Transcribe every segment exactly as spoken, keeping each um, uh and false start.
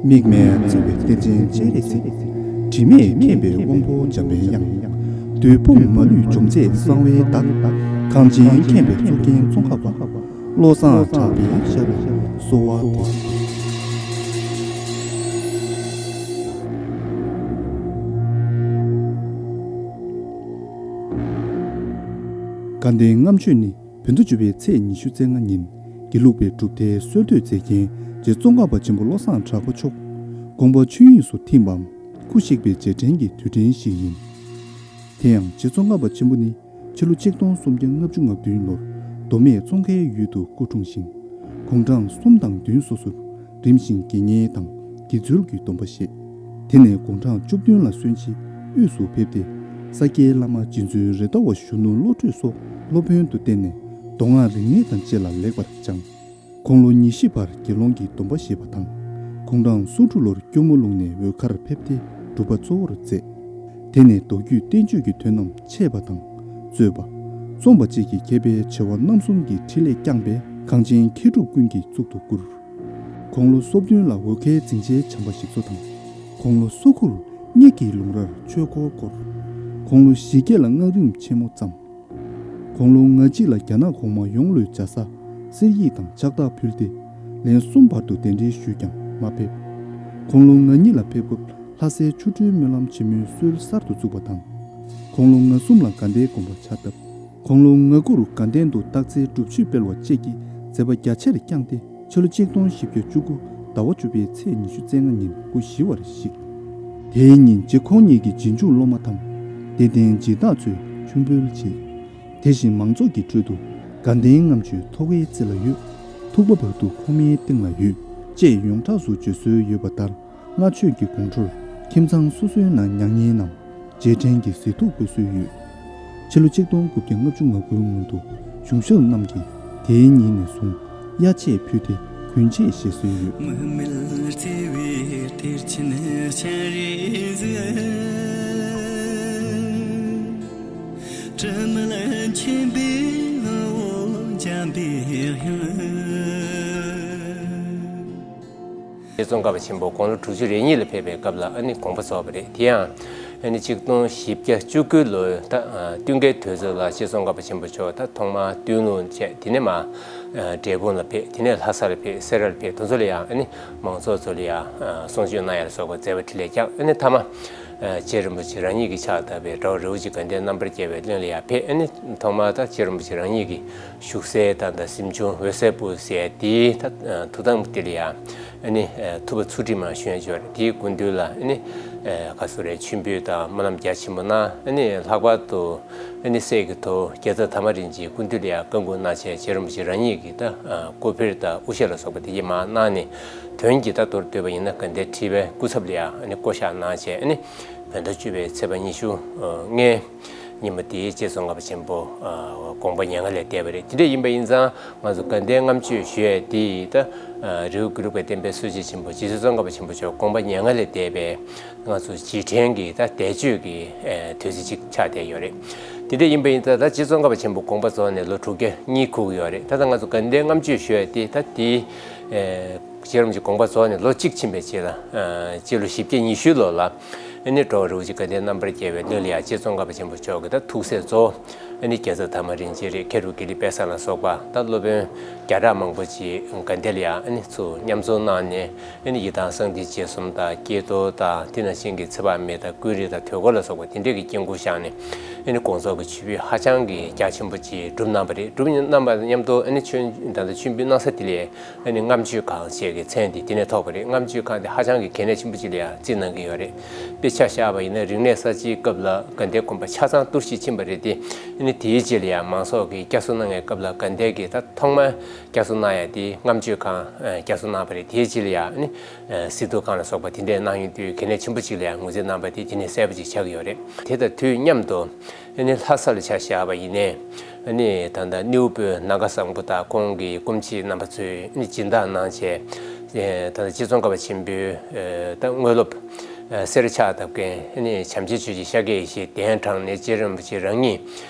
དམིགས་མེད་བརྩེ་བའི་གཏེར་ཆེན་སྤྱན་རས་གཟིགས། དྲི་མེད་མཁྱེན་པའི་དབང་པོ་འཇམ་པའི་དབྱངས། བདུད་དཔུང་མ་ལུས་འཇོམས་མཛད་གསང་བའི་བདག། གངས་ཅན་མཁྱེན་པའི་གཙུག་རྒྱན་ཙོང་ཁ་པ། བློ་བཟང་གྲགས་པའི་ཞབས་ལ་གསོལ་བ་འདེབས། དགའ་ལྡན་ལྔ་མཆོད་ནི། བོད་ཟླ་བཅུ་པའི་ཚེས་ཉི་ཤུ་རྩ་ལྔ་ཉིན། དགེ་ལུགས་པའི་གྲུབ་མཐའི་སྲོལ་གཏོད་མཛད་མཁན་རྗེ་ཙོང་ཁ་པ་ཆེན་པོ་བློ་བཟང་གྲགས་པ་མཆོག་དགོངས་པ་ཆོས་དབྱིངས་སུ་ཐིམ་པའམ་སྐུ་གཤེགས་པའི་རྗེས་དྲན་གྱི་དུས་དྲན་ཞིག་ཡིན། དེ་ཡང་རྗེ་ཙོང་ཁ་པ་ཆེན་པོ་ནི་ཕྱི་ལོ་ཆིག་སྟོང་སུམ་བརྒྱ་ལྔ་བཅུ་ང་བདུན་ལོར་མདོ་སྨད་ཙོང་ཁའི་ཡུལ་དུ་སྐུ་འཁྲུངས་ཤིང་། དགུང་གྲངས་གསུམ་དང་བདུན་སོ་སོར་རིམ་བཞིན་དགེ་བསྙེན་དང་དགེ་ཚུལ་གྱི་སྡོམ་པ་བཞེས། དེ་ནས་དགུང་གྲངས་བཅུ་བདུན་ལ་སོན་རྗེས་དབུས་སུ་ཕེབས་ཏེ། ས་སྐྱའི་བླ་མ་རྗེ་བཙུན་རེད་མདའ་བ་གཞོན་ནུ་བློ་གྲོས་སོགས་སློབ་དཔོན་དུ་བསྟེན་ནས་མདོ་སྔགས་རིག་གནས་དང་བཅས་ལ་ལེགས་པར་སྦྱངས། དགུང་ལོ་ཉི་ཤུ་བར་དགེ་སློང་གི་སྡོམ་པ་བཞེས་པ་དང་། དགུང་གྲངས་སོ་དྲུག་ལོར་སྐྱོར་མོ་ལུང་ནས་འོལ་ཁར་ཕེབས་ཏེ་སྒྲུབ་པ་གཙོ་བོར་མཛད། དེ་ནས་མདོ་རྒྱུད་བསྟན་བཅོས་ཀྱི་དོན་རྣམས་འཆད་པ་དང་། རྩོད་པ། རྩོམ་པ་བཅས་ཀྱི་མཁས་པའི་བྱེ་བ་རྣམ་གསུམ་གྱི་ཕྲིན་ལས་བསྐྱངས་པས་གངས་ཅན་མཁས་གྲུབ་ཀུན་གྱི་གཙུག་ཏུ་བཀུར། དགུང་ལོ་སོ་བདུན་ལ་འོལ་ཁའི་འཛིན་ཆའི་བྱམས་པ་ཞིག་གསོ་དང་། དགུང་ལོ་སོ་དགུར་གཉིད་ཀྱི་ལུང་རར་ཆོས་འཁོར་བསྐོར། དགུང་ལོ་བཞི་བརྒྱད་ལ་སྔགས་རིམ་ཆེན་མོ་བརྩམས། དགུང་ལོ་ང་གཅིག་ལ་རྒྱ་ནག་གོང་མ་ཡོང་ལོའི་བྱ་ས་གསེར་ཡིག་དང་ཕྱག་རྟགས་ཕུལ་ཏེ། ལན་གསུམ་བར་དུ་གདན་འདྲེན་ཞུས་ཀྱང་མ་ཕེབས། དགུང་ལོ་ང་གཉིས་ལ་ཕེབས་སྐབས་ལྷ་སའི་ཆོ་འཕྲུལ་སྨོན་ལམ་ཆེན་མོའི་སྲོལ་གསར་དུ་བཙུགས་པ་དང་། དགུང་ལོ་ང་གསུམ་ལ་དགའ་ལྡན་དགོན་པ་ཕྱག་བཏབ། དགུང་ལོ་ང་དགུར་དགའ་ལྡན་དུ་སྟག་རྩེའི་སྒྲུབ་མཆོད་སྤེལ་བ་བཅས་ཀྱི་མཛད་པ་རྒྱ་ཆེར་བསྐྱངས་ཏེ། ཕྱི་ལོ་ཆིག་སྟོང་བཞི་བརྒྱ་བཅུ་དགུ་ཟླ་བ་བཅུ་པའི་ཚེས་ཉི་ཤུ་རྩ་ལྔ་ཉིན་སྐུ་ཞི་བར་གཤེགས། དེའི་ཉིན་རྗེ་ཁོང་ཉིད་ཀྱི་རྗེས་འཇུག་སློབ་མ་དང་། དད་ལྡན་སྦྱིན་བདག་ཚོས་མཆོད་འབུལ་བྱས། དེ་བཞིན་མང་ཚོགས་ཀྱི་ཁྲོད་དུ། དགའ་ལྡན་ལྔ་མཆོད་ཐོག་ཁའི་རྩེ་ལ་ཡོད། ཐུག་པ་བར་དུ་ཁོག་མའི་སྟེང་ལ་ཡོད། ཅེས་ཡོངས་གྲགས་སུ་བརྗོད་སྲོལ་ཡོད་པ་ལྟར། ལྔ་མཆོད་ཀྱི་དགོང་དྲོར་ཁྱིམ་ཚང་སོ་སོའི་ནང་མྱ་ངན་ནམ། རྗེས་དྲན་གྱི་གཟེངས་ཐུག་འབུལ་སྲོལ་ཡོད། ཕྱི་ལོ་ཆིག་སྟོང་དགུ་བརྒྱ་ལྔ་བཅུ་ང་དགུའི་སྔོན་དུ་གཞུང་ཞབས་རྣམས་ཀྱིས་དེའི་ཉིན་ནས་བཟུང་གཡའ་ཆས་ཕུད་དེ་གུན་ཆས་བཞེས་སྲོལ་ཡོད། མིག་མེད་བརྩེ་བའི་གཏེར་ཆེན་སྤྱན་རས་གཟིགས། དྲི་མེད་མཁྱེན་པའི་དབང་པོ་འཇམ་པའི་དབྱངས། རྗེ་ཙོང་ཁ་པ་ཆེན་པོ་དགུང་ལོ་དྲུག་ཅུ་རེ་གཉིས་ལ་ཕེབས་པའི་སྐབས་ལ་ཨ་ནི་དགོངས་པ་རྫོགས་པ་རེད། དེ་ཡང་ཨ་ནི་ཆིག་སྟོང་བཞི་བརྒྱ་བཅུ་དགུ་ལོའི་ད་ཨ་སྟོན་ཁའི་དུས་ཚོད་ལ་རྗེ་ཙོང་ཁ་པ་ཆེན་པོ་མཆོག་ད་ཐོག་མར་སྟོད་ལུང་བྱས། དེ་ནས་མར་ཨ་འབྲས་སྤུངས་ལ་ཕེབས། དེ་ནས་ལྷ་སར་ཕེབས། སེ་ར་ལ་ཕེབས། དེ་ཚོ་ལ་ཡང་ཨ་ནི་མང་ཚོགས་ཚོ་ལ་ཡང་ཨ་གསུང་ཆོས་གནང་ཡ་ལ་སོགས་པ་མཛད་པ་འཕྲིན་ལས་བསྐྱངས། ཨ་ནི་མཐའ་མ་ཨ་རྗེ་རིན་པོ་ཆེ་རང་ཉིད་ཀྱིས་ཕྱག་བཏབ་པའི་གྲགས་པ་རི་བོ་རྗེ་དགའ་ལྡན་རྣམ་པར་རྒྱལ་བའི་གླིང་ལ་ཡང་ཕེབས། ཨ་ནི་ཐོག་མར་ད་རྗེ་རིན་པོ་ཆེ་རང་ཉིད་ཀྱི་བཞུགས་སའི་ད་ད་གཟིམ་ཆུང་འོད་གསལ་སྤུ་ཟེར་དེའི་ད་ཐུགས་དམ་དེ་ལ་ཡང་ཨ་ནི་ཐུབ་པ་ཚུལ་ཁྲིམས་མ་ཞུ་ཡ་འབྱོར། དེའི་སྐུ་མདུན་ལ་ཨ་ནི་ག་སུ་རེ་མཆོད་འབུལ་དང་སྨོན་ལམ་རྒྱ་ཆེན་པོ་གནང་། ཨ་ནི་ལྷག་པར་དུ་ཨ་ནི་སྲས་ཀྱི་ཐུ་བོ་རྒྱལ་ཚབ་དར་མ་རིན་ཆེན་སྐུ་མདུན་ལ་ཡང་བཀའ་འགུག་གནང་བྱས། རྗེ་རིན་པོ་ཆེ་རང་ཉིད་ཀྱིས་ད་སྐུ་ཕེར་དང་དབུ་ཞྭ་ལ་སོགས་པ་དེ་གྱད་མར་གནང་ནས། དོན་གྱི་ད་མདོར་བསྡུས་པ་ཡིན་ན་དགའ་ལྡན་ཁྲི་པའི་སྐུ་ཚབ་ལ་ཡང་ཨ་ནི་བསྐོ་བཞག་གནང་བྱས། ཨ་ནི་བོད་ཟླ་བཅུ་པའི་ཚེས་པ་ཉི་ཤུ་ལྔའི་ཉིན་མོ་དེའི་རྗེ་ཙོང་ཁ་པ་ཆེན་པོ་དགོངས་པ་མྱ་ངན་ལས་འདས་པ་རེད། དེ་འདྲ་ཡིན་པ་ཡིན་ཙང་ང་ཚོ་དགའ་ལྡན་ལྔ་མཆོད་ཞུ་ཡས་དེ་ཡིས་ད་རི་བོ་དགེ་ལུགས་པའི་བསྟན་པའི་སྲོལ་འབྱེད་ཆེན་པོ་རྗེ་བཙུན་ཙོང་ཁ་པ་ཆེན་པོ་མཆོག་དགོངས་པ་མྱ་ངན་ལས་འདས་པའི་ང་ཚོ་རྗེས་དྲན་གྱི་ད་འདས་མཆོད་ཀྱི་དུས་ཚོད་ཅིག་ཆགས་བསྡད་ཡོད་རེད། དེ་འདྲ་ཡིན་པ་ཡིན་ཙང་ད་རྗེ་ཙོང་ཁ་པ་ཆེན་པོ་དགོངས་པ་རྫོགས་ནས་ལོ་དྲུག་བརྒྱ་གཉིས་ཁུག་ཡོད་རེད། ད་ལྟ་ང་ཚོ་དགའ་ལྡན་ལྔ་མཆོད་ཞུ་ཡས་དེ་ད་དེའི། རྗེ་རིན་པོ་ཆེ་དགོངས་པ་རྫོགས་ནས་ལོ་གཅིག་ཕྱིན་པའི་རྗེས་ལ། སྤྱི་ལོ་བཞི་བརྒྱ་ཉི་ཤུ་ལོ་ལ། ཨ་ནི་འགྲོ་བ་རི་བོ་རྗེ་དགའ་ལྡན་རྣམ་པར་རྒྱལ་བའི་གླིང་ལ་ཡང་རྗེ་ཙོང་ཁ་པ་ཆེན་པོ་མཆོག་གི་ད་ཐུགས་སྲས་གཙོ་བོ། ཨ་ནི་རྒྱལ་ཚབ་དར་མ་རིན་ཆེན་རེད། མཁས་གྲུབ་དགེ་ལེགས་དཔལ་བཟང་ལ་སོགས་པ་ད་སློབ་དཔོན་བརྒྱ་ཕྲག་མང་པོ་ཅིག་དགའ་ལྡན་ལ་ཡང་ཨ་ནི་ཚུར་མཉམ་འཛོམས་གནང་ནས། ཨ་ནི་ཡི་དམ་གསང་ཐིག་བཅས་གསུམ་དང་། ཀྱེ་རྡོར་དང་། དེ་ནང་བཞིན་གྱི་ཚེ་དཔག་མེད་དང་། ཀུན་རིག་དང་། དུས་འཁོར་ལ་སོགས་པ་དེ་འདྲས་ཀྱི་དཀྱིལ་འཁོར་བཞེངས་ནས། ཨ་ནི་དགོངས་རྫོགས་ཀྱི་མཆོད་འབུལ་ཧ་ཅང་གི་རྒྱ་ཆེན་པོ་ཅིག་སྒྲུབ་གནང་བ་རེད། སྒྲུབ་གནང་བ་དང་མཉམ་དུ་ཨ་ནི་མཆོད་ད་ལྟ་མཆོད་འབུལ་གནང་ས་དེ་ལ་ཨ་ནི་ལྔ་མཆོད་ཁང་ཞེས་ཀྱི་མཚན་དེ་དེ་ནས་ཐོགས་པ་རེད། ལྔ་མཆོད་ཁང་དེ་ཧ་ཅང་གི་གལ་གནད་ཆེན་པོ་ཅིག་ལ་ཡང་བརྩིས་གནང་གི་ཡོད་རེད། དཔེ་ཆ་བཞག་པ་ཡིན་ན་རིག་གནས་གསར་བརྗེའི་སྐབས་ལ་དགའ་ལྡན་དགོན་པ་ཆ་ཚང་གཏོར་བཤིག་ཕྱིན་པ་རེད་དེ། ཨ་ནི་དེའི་རྗེས་ལ་ཡང་མང་ཚོགས་ཀྱིས་བསྐྱར་གསོ་གནང་བའི་སྐབས་ལ་དགའ་ལྡན་གྱིས་ད་ཐོག་མར་བསྐྱར་གསོ་གནང་ཡ་དེ་ལྔ་མཆོད་ཁང་བསྐྱར་གསོ་གནང་བ་རེད། དེའི་རྗེས་ལ་ཡང་ཨ་ནི་གཟེངས་བསྟོད་ཁང་ལ་སོགས་པ་དེ་འདྲས་གནང་ཡོང་དུས་གལ་གནད་ཆེན་པོ་ཅིག་ལ་ཡང་ངོས་འཛིན་གནང་བ་དེ་དེ་ནས་གསལ་པོ་ཅིག་ཆགས་ཀྱི་ཡོད་རེད། དེ་དང་དུས་མཉམ་དུ། ཨ་ནི་ལྷ་ས་ལ་ཆ་བཞག་པ་ཡིན་ནའི། ཨ་ནི་ད་ལྟ་སྣེའུ་སྤོས་ནམ་མཁའ་བཟང་པོ་དང་ཁོང་གི་སྐུ་མཆེད་རྣམ་པ་ཚོས་ཨ་ནི་སྦྱིན་བདག་གནང་བྱས། ཨེ་ད་ལྟ་རྗེ་ཙོང་ཁ་པ་ཆེན་པོའི་ཨེ་ད་དངོས་སློབ། ཨེ་གསེར་ཕྱག་བཏབ་མཁན་ཨ་ནི་བྱམས་ཆེན་ཆོས་རྗེ་ཤཱཀྱ་ཡེ་ཤེས་གདན་དྲངས་ནས་རྗེ་རིན་པོ་ཆེ་རང་ཉིད་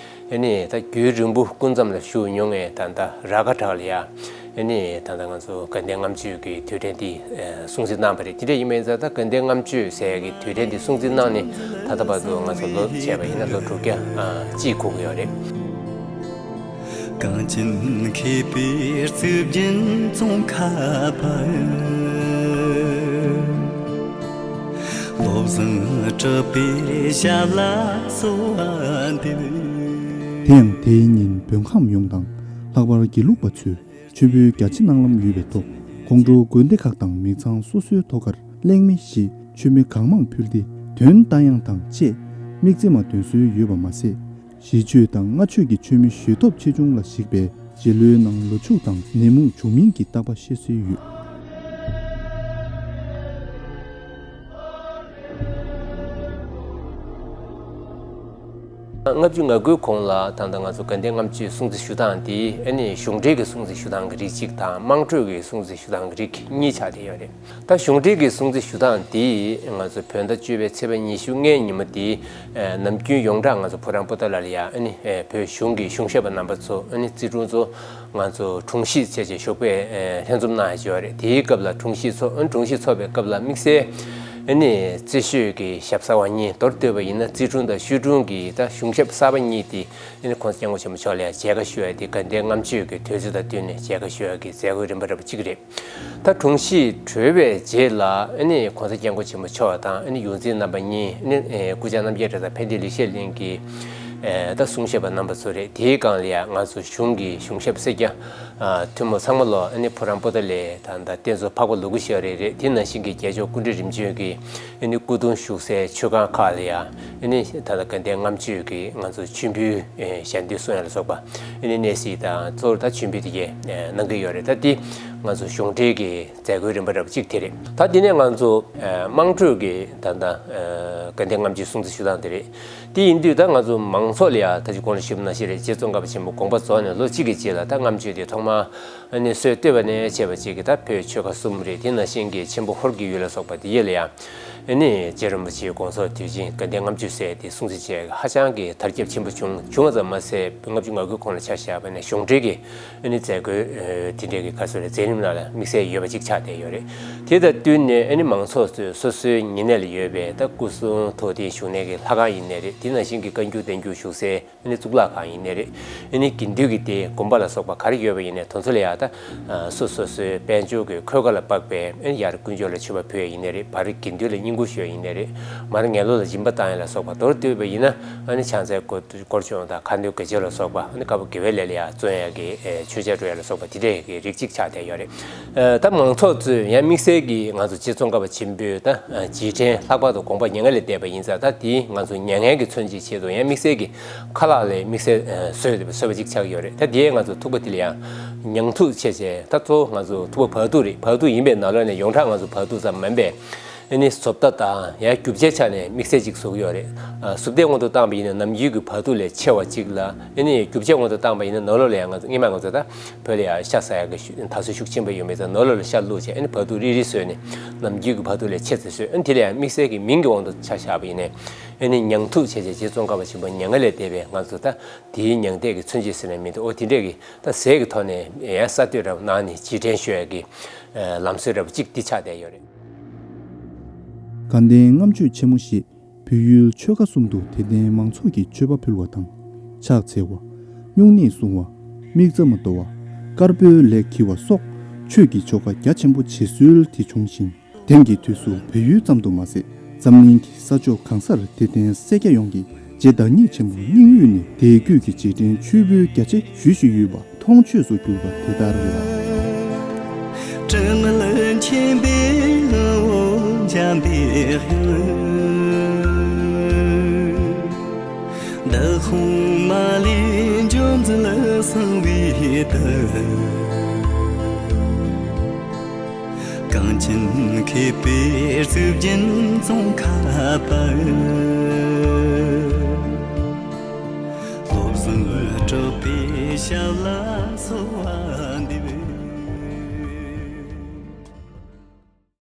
ཨ་ནི་ད་རྒྱུན་རིང་པོ་སྐུ་མཚམས་ལ་བཞུགས་མྱོང་བའི་ད་ལྟ་ར་ཁ་བྲག་ལ་ཡ། ཨ་ནི་ད་ལྟ་ང་ཚོ་དགའ་ལྡན་ལྔ་མཆོད་ཀྱི་དུས་དྲན་འདི་ཨ་སྲུང་བརྩི་གནང་བ་རེད། དེ་འདྲ་ཡིན་པ་ཡིན་ཙང་ད་དགའ་ལྡན་ལྔ་མཆོད་ཟེར་ཡག་གི་དུས་དྲན་འདི་སྲུང་བརྩི་གནང་ནས་ད་ལྟ་བར་དུ་ང་ཚོ་ལོ་བྱས་པ་ཡིན་ན་ལོ་དྲུག་བརྒྱ་ཨ་གཅིག་འཁོར་གྱི་ཡོད་རེད། གངས་ཅན་མཁས་པའི་གཙུག་རྒྱན་ཙོང་ཁ་པ། བློ་བཟང་གྲགས་པའི་ཞབས་ལ་གསོལ་བ་འདེབས། དེ་ཡང་དེའི་ཉིན་བོད་ཁམས་ཡོངས་དང་ལྷག་པར་དགེ་ལུགས་པ་ཚོས་མཆོད་འབུལ་རྒྱ་ཆེ་གནང་ལམ་ཡོད་པའི་ཐོག་ཁོང་ཁྲོ་དགོན་སྡེ་ཁག་དང་མི་ཚང་སོ་སོའི་ཐོག་ཁར་གླེང་མེ་བཞེས་མཆོད་མེ་གང་མང་ཕུལ་ཏེ་དོན་རྟ་དབྱངས་དང་བཅས་དམིགས་བརྩེ་མ་འདོན་སྲོལ་ཡོད་པ་མ་ཟད། གཞིས་མཆོད་དང་སྔ་མཆོད་ཀྱི་མཆོད་མེ་གཞོལ་ཐོབ་ཆེ་ཆུང་ལ་གཞིགས་པའི་རྗེ་བློན་ནང་ལོ་ཕྱུགས་དང་ནད་མུག་བྱུང་མིན་གྱི་རྟག་པ་བཤད་སྲོལ་ཡོད། ལྔ་བཅུ་ང་དགུའི་གོང་ལ་ད་ལྟ་ང་ཚོ་དགའ་ལྡན་ལྔ་མཆོད་སྲུང་བརྩི་ཞུ་སྟངས་འདི་ཨ་ནི་གཞུང་འབྲེལ་གྱི་སྲུང་བརྩི་ཞུ་སྟངས་ཀྱི་རིགས་གཅིག་དང་དམངས་ཁྲོད་ཀྱི་སྲུང་བརྩི་ཞུ་སྟངས་ཀྱི་རིགས་གཉིས་ཆགས་བསྡད་ཡོད་རེད། ད་གཞུང་འབྲེལ་གྱི་སྲུང་བརྩི་ཞུ་སྟངས་འདི་ང་ཚོ་བོད་ཟླ་བཅུ་པའི་ཚེས་པ་ཉི་ཤུ་ལྔའི་ཉིན་མོ་འདི་ཨ་ནམ་རྒྱུན་ཡོངས་གྲགས་ང་ཚོ་ཕོ་བྲང་པོ་ཏཱ་ལ་ལ་ཡ་ཨ་ནི་ཨ་བོད་གཞུང་གི་གཞུང་ཞབས་པ་རྣམ་པ་ཚོ་ཨ་ནི་རྩིས་དྲུང་ཚོ་ང་ཚོ་དྲུང་ཞིག་བྱས་བྱས་ཞོགས་པའི་ཨ་ལྷན་འཛོམས་གནང་ཡ་ཅིག་ཡོད་རེད། དེའི་སྐབས་ལ་དྲུང་ཞིག་ཚོགས་ཨ་ནི་དྲུང་ཞིག་ཚོགས་པའི་སྐབས་ལ་དམིགས་བསལ་ཨ་ནི་རྩེ་ཤོད་ཀྱི་ཞབས་གསར་བ་གཉིས་མདོར་བསྡུས་པ་ཡིན་ན་རྩིས་དྲུང་དང་ཤོག་དྲུང་གི་ད་གཞུང་ཞབས་གསར་པ་གཉིས་དེ་ཨ་ནི་༸གོང་ས་༸སྐྱབས་མགོན་ཆེན་པོ་མཆོག་ལ་ཡ་མཇལ་ཁ་ཞུ་ཡ་དེ་དགའ་ལྡན་ལྔ་མཆོད་ཀྱི་དུས་ཚོད་དང་བསྟུན་ནས་མཇལ་ཁ་ཞུ་ཡ་གི་མཛད་སྒོའི་རིམ་པ་འདྲ་པོ་གཅིག་རེད། ད་དྲུང་ཞིག་གྲོལ་བའི་རྗེས་ལ་ཨ་ནི་༸གོང་ས་༸སྐྱབས་མགོན་ཆེན་པོ་མཆོག་དང་ཨ་ནི་ཡོངས་འཛིན་རྣམ་པ་གཉིས་ཨ་ནི་ཨེ་སྐུ་བཅར་རྣམ་རྒྱལ་གྲྭ་ཚང་ཕན་བདེ་ལེགས་བཤད་གླིང་གི་ཨེ་ད་གསུང་བཤད་པ་རྣམ་པ་ཚོ་རེད། དེའི་སྒང་ལ་ཡ་ང་ཚོ་གཞུང་གི་གཞུང་ཞབས་སེར་སྐྱ་ཨ་ཐུན་མོང་ཚང་མ་ལོ་ཨ་ནི་ཕོ་བྲང་པོ་ཏཱ་ལའི་ད་ད་རྟེན་གཙོ་འཕགས་པ་ལུ་གུ་ཤེས་རེ་རེད། དེ་ནང་བཞིན་གྱི་རྒྱལ་མཆོག་སྐུ་ཕྲེང་རིམ་བྱོན་གྱི་ཨ་ནི་སྐུ་གདུང་བཞུགས་སའི་མཆོད་ཁང་ཁག་ལ་ཡ་ཨ་ནི་ད་ལྟ་དགའ་ལྡན་ལྔ་མཆོད་ཀྱི་ང་ཚོ་མཆོད་འབུལ་ཨེ་ཞལ་འདོན་གསུང་ཡ་ལ་སོགས་པ་ཨ་ནི་གནས་གཟིགས་དང་གཙོ་བོར་ད་མཆོད་འབུལ་དེ་གས་ཨེ་གནང་གི་ཡོད་རེད། ད་དེ་ང་ཚོ་གཞུང་འབྲེལ་གྱི་མཛད་སྒོའི་རིམ་པ་འདྲ་པོ་གཅིག་དེ་རེད། ད་དེ་ནས་ང་ཚོ་ཨེ་དམངས་ཁྲོད་ཀྱི་ད་ལྟ་ཨེ་དགའ་ལྡན་ལྔ་མཆོད་སྲུང་བརྩི་ཞུ་སྟངས་དེ་རེད། དེ་ཡིན་དུས་ད་ང་ཚོ་མང་ཚོགས་ལ་ཡ་ད་ཅི་གོང་ལ་ཞུས་པ་ནང་བཞིན་རེད། རྗེ་ཙོང་ཁ་པ་ཆེན་པོ་དགོངས་པ་རྫོགས་ནས་ལོ་གཅིག་གི་རྗེས་ལ་ད་ལྔ་མཆོད་དེ་ཐོག་མར་ཨ་ནི་སྲོལ་བཏོད་པ་ནས་བྱས་པ་གཅིག་གིས་ད་བོད་ཆོལ་ཁ་གསུམ་རེད། དེ་ནང་བཞིན་གྱི་ཆེན་པོ་ཧོར་གྱི་ཡུལ་ལ་སོགས་པ་དེ་ཡེ་ལ་ཡ་ཨ་ནི་རྗེ་རིན་པོ་ཆེའི་དགོངས་རྫོགས་དུས་ཆེན་དགའ་ལྡན་ལྔ་མཆོད་ཟེར་དེ་སྲུང་བརྩི་བྱས་ཧ་ཅང་གི་དར་ཁྱབ་ཆེན་པོ་བྱུང་བྱུང་བ་ཙམ་མ་ཟད་ལྔ་བཅུ་ང་དགུའི་གོང་ལ་ཆ་བཞག་པ་ནས་གཞུང་འབྲེལ་གྱི་ཨ་ནི་མཛད་སྒོའི་ཨ་དེ་འདྲའི་གི་ག་ཚོད་རེད་མཛད་རིམ་ནང་ལ་དམིགས་བསལ་ཡོད་པ་ཅིག་ཆགས་བསྡད་ཡོད་རེད། དེ་དང་བསྟུན་ནས་ཨ་ནི་མང་ཚོགས་ཚོས་སོ་སོའི་ཉེ་གནས་ལ་ཡོད་པའི་ད་སྐུ་གསུང་ཐུགས་རྟེན་བཞུགས་གནས་ཀྱི་ལྷ་ཁང་ཡིན་ནའི་རེད། དེ་ནང་བཞིན་གྱི་བཀའ་འགྱུར་བསྟན་འགྱུར་བཞུགས་སའི་ཨ་ནི་གཙུག་ལག་ཁང་ཡིན་ནའི་རེད། ཨ་ནི་དགེ་འདུན་གྱི་སྡེ་དགོན་པ་ལ་སོགས་པ་ག་རེ་ཡོད་པ་ཡིན་ནའི་དེ་ཚོ་ལ་ཡ་ད་སོ་སོ་སོའི་དཔལ་འབྱོར་གྱི་འཁོས་ཀ་ལ་དཔག་པའི་ཨ་ནི་ཡར་དཀོན་མཆོག་ལ་མཆོད་པ་ཕུལ་ཡ་ཡིན་ནའི་རེད། བར་དགེ་འདུན་ལ་བསྙེན་བཀུར་ཞུ་ཡ་ཡིན་ནའི་རེད། མར་ངན་སློང་ལ་སྦྱིན་པ་བཏང་ཡ་ལ་སོགས་པ་མདོར་བསྡུས་པ་ཡིན་ན་ཨ་ནི་ཕྱག་འཚལ་སྐོར་སྐོར་སྦྱོང་དང་ཁ་འདོན་དགེ་སྦྱོར་ལ་སོགས་པ་ཨ་ནི་དཀར་པོ་དགེ་བའི་ལས་ལ་ཡ་བརྩོན་ཡ་གི་ཨེ་མཆོད་ཆས་སྤྲོད་ཡ་ལ་སོགས་པ་དེ་འདྲའི་གི་རིགས་གཅིག་ཆགས་བསྡད་ཡོད་རེད། ཨ་ད་མང་ཚོགས་ཚོས་ཡང་དམིགས་བསལ་གྱི་ང་ཚོ་རྗེ་ཙོང་ཁ་པ་ཆེན་པོའི་ད་ཨ་རྗེས་དྲན་ལྷག་པར་དུ་དགོངས་པ་མྱ་ངན་ལས་འདས་པ་ཡིན་ཙང་ད་དེའི་ང་ཚོ་མྱ་ངན་གྱི་མཚོན་བྱེད་ཆེད་དུ་ཡང་དམིགས་བསལ་གྱི་ཁ་ལག་ལ་དམིགས་བསལ་ཨ་བཟོས་བཟོས་པ་ཅིག་ཆགས་ཡོད་རེད། ད་དེའི་ང་ཚོ་ཐུག་པ་དེ་ལ་ཡང་མྱང་ཐུག་བྱས་བྱས་ད་གཙོ་བོ་ང་ཚོ་ཐུག་པ་བག་ཐུག་རེད། བག་ཐུག་ཡིན་པའི་ནང་ལོགས་ནས་ཡོངས་གྲགས་ང་ཚོ་བག་ཐུག་ཙམ་མིན་པས། ཨ་ནི་བཟོ་ལྟ་དང་ཡང་རྒྱུ་ཆའི་ཆ་ནས་དམིགས་བསལ་ཅིག་བཟོ་གི་ཡོད་རེད། ཨ་བཟོ་ལྟའི་དབང་དུ་བཏང་པ་ཡིན་ན་ནམ་རྒྱུན་གྱི་བག་ཐུག་ལས་ཆེ་བ་ཅིག་ལ་ཨ་ནི་རྒྱུ་ཆའི་དབང་དུ་བཏང་པ་ཡིན་ན་ནང་ལོགས་ལ་ཡང་ང་ཚོ་སྔོན་མ་ང་ཚོ་ད་བོད་ལ་ཡང་ཤ་ཟ་ཡག་གི་ཤུ་དར་སྲོལ་ཤུགས་ཆེན་པོ་ཡོད་མེད་ཙང་ནང་ལོགས་ལ་ཤ་བླུགས་བྱས་ཨ་ནི་བག་ཐུག་རིལ་རིལ་བཟོས་ནས་ནམ་རྒྱུན་གྱི་བག་ཐུག་ལས་ཆེ་ཙམ་བཟོས། ཨ་ནི་དེ་ལ་ཡང་དམིགས་བསལ་གྱི་མིང་གི་དབང་དུ་ཆ་བཞག་པ་ཡིན་ནའི་ཨ་ནི་མྱང་ཐུག་བྱས་བྱས་རྗེ་ཙོང་ཁ་པ་ཆེན་པོ་མྱ་ངན་ལས་འདས་པའི་ང་ཚོ་ད་དེའི་མྱང་འདས་ཀྱི་མཚོན་བྱེད་ཟེར་ནས་མི་འདུག་ཨོ་དེ་འདྲས་ཀྱི་ད་ཟས་ཀྱི་ཐོག་ནས་ཡང་གསར་གཏོད་འདྲ་བོ་གནང་ནས་རྗེས་དྲན་ཞུ་ཡག་གི་ལམ་སྲོལ་འདྲ་བོ་གཅིག་འདི་ཆགས་བསྡད་ཡོད་རེད། དགའ་ལྡན་ལྔ་མཆོད་ཆེན་མོ་ཞེས་བོད་ཡུལ་ཆོལ་ཁ་གསུམ་དུ་དད་ལྡན་མང་ཚོགས་ཀྱིས་མཆོད་པ་ཕུལ་བ་དང་། ཕྱག་འཚལ་བ། སྨྱུང་གནས་སྲུང་བ། དམིགས་བརྩེ་མ་དོར་བ། དཀར་པོའི་ལས་བགྱི་བ་སོགས་ཆོས་ཀྱི་ཆོ་ག་རྒྱ་ཆེན་པོ་བྱེད་སྲོལ་དེ་བྱུང་ཞིང་། དེང་གི་དུས་སུ་བོད་ཡུལ་ཙམ་དུ་མ་ཟད། འཛམ་གླིང་གི་ས་ཕྱོགས་གང་སར་དད་ལྡན་སེར་སྐྱ་ཡོངས་ཀྱིས་རྗེ་བདག་ཉིད་ཆེན་པོ་སྙིང་དབུས་ནས་དད་གུས་ཀྱི་རྗེས་དྲན་མཆོད་འབུལ་རྒྱ་ཆེ་ཞུས་བཞིན་ཡོད་པ་མཐོང་ཆོས་སུ་གྱུར་པ་དེ་ལྟར་ལགས། དྲི་མེད་མཁྱེན་པའི་ངག་འོད་འཇམ་པའི་དབྱངས། བདག་དབང་མ་ལུས་འཇོམས་མཛད་གསང་བའི་བདག། གངས་ཅན་མཁས་པའི་གཙུག་རྒྱན་ཙོང་ཁ་པ། བློ་བཟང་གྲགས་པའི་ཞབས་ལ་གསོལ་བ།